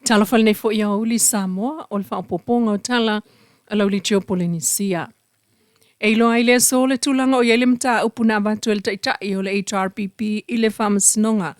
Talofa lenei foi aoauli Samoa o le faaopoopoga o tala a Laulitio Polenisia. E iloa ai le aso le tulaga o i ai le mataupu na avatu e le Taitai o le HRPP i le Faamasinoga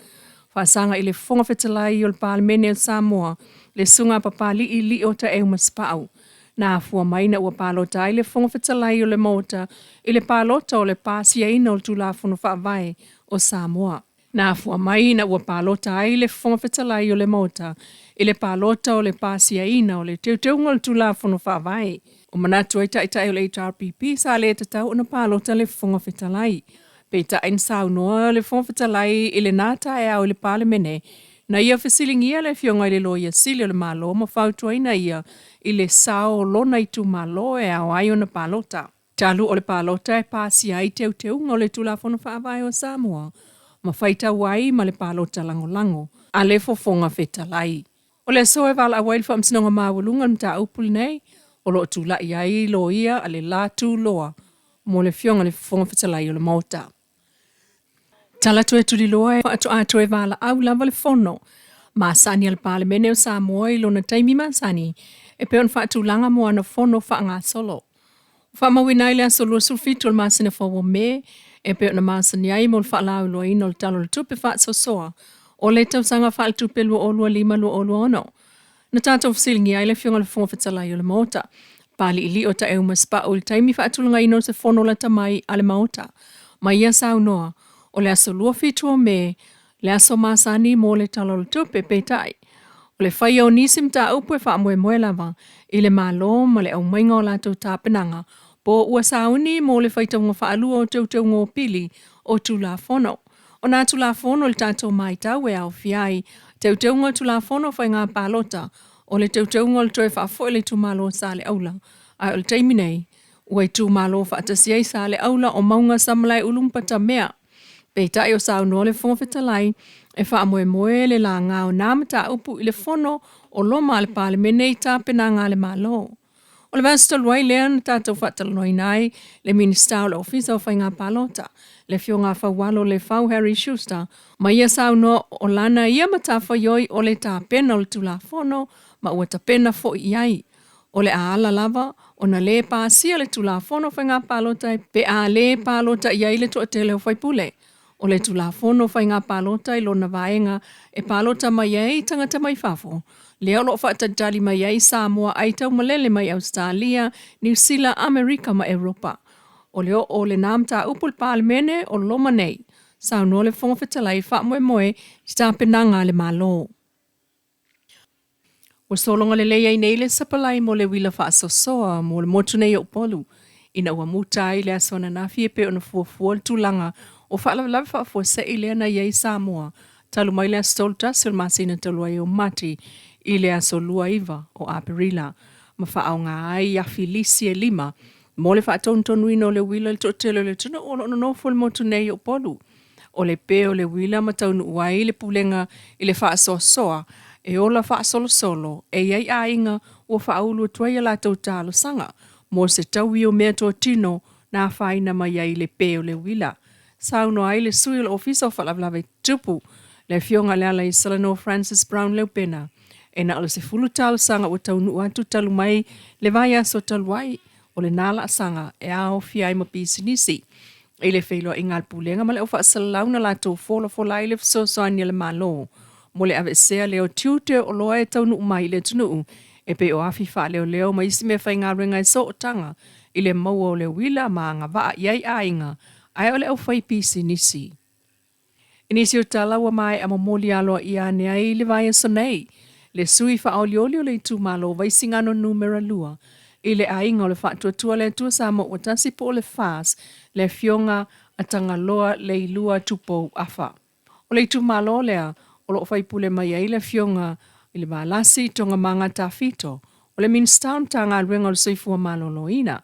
faasaga i le Fofoga Fetalai o le Palemene o Samoa, le Susuga Papali'i Lio Taeu Masepau. Na afua mai ina ua palota ai le Fofoga Fetalai o le Maota i le palota o le pasiaina o le Tulafono Faavae o Samoa. Na afua mai ina ua palota ai le Fofoga Fetalai o le Maota i le palota o le pasiaina o le teuteuga o le Tulafono Faavae. Ua manatu ai Taitai o le HRPP sa le tatau ona palota le Fofoga Fetalai. Peitai na saunoa le Fofoga Fetalai i lena taeao i le Palemene, na ia fesiligia le Afioga i le Loia Sili o le Malo ma fautuaina ia i le sao o lona itumalo e ao ai ona palota. Talu o le palota e pasia ai teuteuga o le Tulafono Faavae o Samoa ma faitau ai ma le palota lagolago a le Fofoga Fetalai. O le aso e valaau ai le Faamasinoga Maualuga i le mataupu lenei, o lo o tulai ai loia a le la tuloa mo le Afioga i le Fofoga Fetalai o le Maota. Tala toe tuliloa e faatoa toe valaau lava le Fono masani a le Palemene o Samoa i lona taimi masani e pei ona faatulaga mo ana fono faagasolo. Ua faamauina ai le aso 27 o le masina fou o Me e pei ona masani ai mo le faalauiloaina o le Tala o le Tupe Faasoasoa o le tausaga faaletupe 2025/2026. Na tatou fesiligia ai le Afioga i le Fofoga Fetalai o le Maota, Papali'i Lio Taeu Masepau i le taimi faatulagaina o se fono lata mai a le Maota. Ma ia saunoa, o le aso 27 o Me le aso masani mo le Tala o le Tupe, peitai, o le faia o nisi mataupu e faamoemoe lava i le Malo ma le aumaiga o latou tapenaga po ua sauni mo le faitauga faalua o teuteuga o pili o Tulafono. O nā Tulafono i le tatou matau e aofia ai teuteuga o Tulafono o Faiga Palota, o le teuteuga o le toe faafoi o le itumalo o Saleaula, ae o le taimi nei, ua itumalo faatasi ai Saleaula o Mauga Samalaeulu ma Patamea. Peitai o saunoa le Fofoga Fetalai, e faamoemoe le laga o nā mataupu i le fono o loma a le Palemene i tapenaga a le Malo. O le vaiaso talu ai lea na tatou faatalanoaina ai le Minisita o le Ofisa o Faiga Palota, le Afioga a Faualo Lefau Harry Schuster, ma ia saunoa o lana ia matafaioi o le tapena o le Tulafono ma ua tapena foi i ai. O le a ala lava ona lē pasia le Tulafono o Faiga Palota pe a lē palota i ai le toatele o faipule. O le Tulafono o Faiga Palota i lona vaega e palota mai ai tagata mai fafo, lea o lo o faatalitali mai ai Samoa ai taumalele mai Ausetalia, Niu Sila, Amerika ma Europa. O le oo o lena mataupu i le Palemene o loma nei, saunoa le Fofoga Fetalai e faamoemoe i tapenaga a le Malo. Ua sologa lelei ai nei le sapalai mo le uila faasoasoa mo le motu nei o Upolu ina ua muta ai le aso ananafi e pei ona fuafua le tulaga o faalavelave faafuasei lea na i ai Samoa talu mai le aso 31 o le masina talu ai o Mati i le aso 29 o Aperila ma faaaoga ai afi lisi e lima mo le faatonutonuina o le uila i le toatele o le atunuu o lo o nonofo i le motu nei o Upolu. O le pē o le uila ma taunuu ai le pulega i le faasoasoa e ola faasolosolo e i ai aiga ua faaulu atu ai a latou talosaga mo se taui o meatotino na afaina mai ai le pē o le uila. Saunoa ai le sui o le Ofisa o Faalavelave Tutupu, le Afioga Lealaisalanoa Francis Brown Leupena, e na o le 10 talosaga ua taunuu atu talu mai le vaiaso talu ai, o lena laasaga e aofia ai ma pisinisi. I le feiloaiga a le Pulega ma le Au Faasalalau na latou folafola ai le fesoasoani a le Malo mo le aveesea lea o tiute o oloa e taunuu mai i le atunuu e pei o afi faaleoleo ma isi mea faigaluega e sootaga i le maua o le uila ma agavaa i ai aiga ae o le aufaipisinisi. I nisi o tala ua maea momoli aloaia ane ai i le vaiaso nei, le sui faaolioli o le itumalo Vaisigano Numera 2 i le aiga o le Faatuatua le Atua Samoa ua Tasi po o le FAS, le Afioga a Tagaloa Leilua Tupou Afa. O le itumalo lea o lo o faipule mai ai le Afioga i le Valasi Togamanga Tafito, o le Minisita o le Matagaluega o le Soifua Maloloina.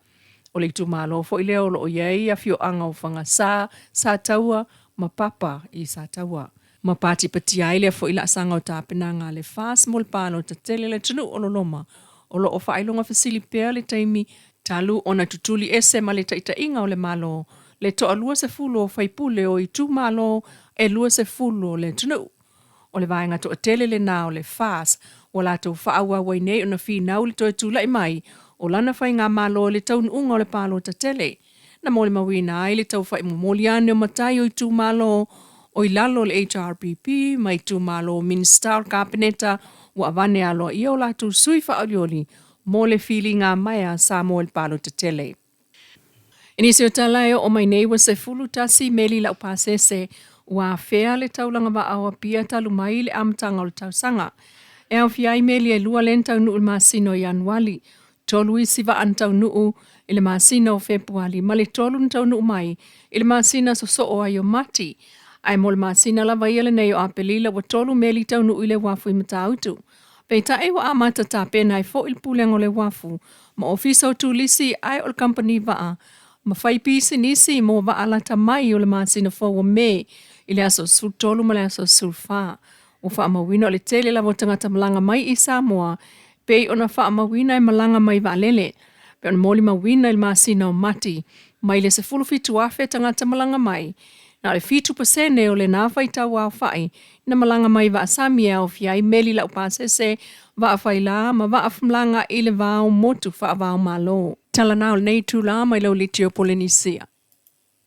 O le itumalo foi lea o lo o i ai afioaga o Fagasa, Sataua ma Papa i Sataua. Ma patipatia ai lea foi laasaga o tapenaga a le FAS mo le palota tele a le atunuu o loloma o lo o faailoga fesili pea le taimi talu ona tutuli ese ma le taitaiga o le Malo le toalua sefulu o faipule o itumalo e 20 o le atunuu. O le vaega toatele lena o le FAS ua latou faaauau ai nei ona finau i le toe tulai mai o lana faigamalo i le taunuuga o le palota tele. Na molimauina ai le taufa'i momoli ane o matai o itumalo o i lalo o le HRPP ma itumalo o Minisita o le Kapeneta ua avane aloaia o latou sui faaolioli mo le filiga mai a Samoa i le palota tele. I nisi o tala e oo mai nei ua 11 meli laupasese ua afea le taulaga vaa o Apia talu mai le amataga o le tausaga. E aofia ai meli e 2 lea na taunuu i le masina o Ianuali, 3 isi vaa na taunuu i le masina o Fepuali ma le 3 na taunuu mai i le masina sosoo ai o Mati. Ae mo le masina lava ia lenei o Aperila ua 3 meli taunuu i le uafu i Matautu. Peitai ua amata tapena ai foi le pulega o le uafu ma ofisa o turisi ae o le kamupani vaa ma fai pisinisi mo vaa lata mai o le masina fou o Me i le aso 13 ma le aso 14. Ua faamauina o le tele lava o tagata malaga mai i Samoa pei ona faamauina e malaga mai vaalele. Pe ona molimauina i le masina o Mati mai le 17,000 tagata malaga mai, na o le 7% o lena faitau aofa'i na malaga mai vaasami e aofia ai meli laupasese, vaafailā ma vaafamalaga i le va o motu faava o Malo. Tala na o lenei itulā mai lau litio Polenisia.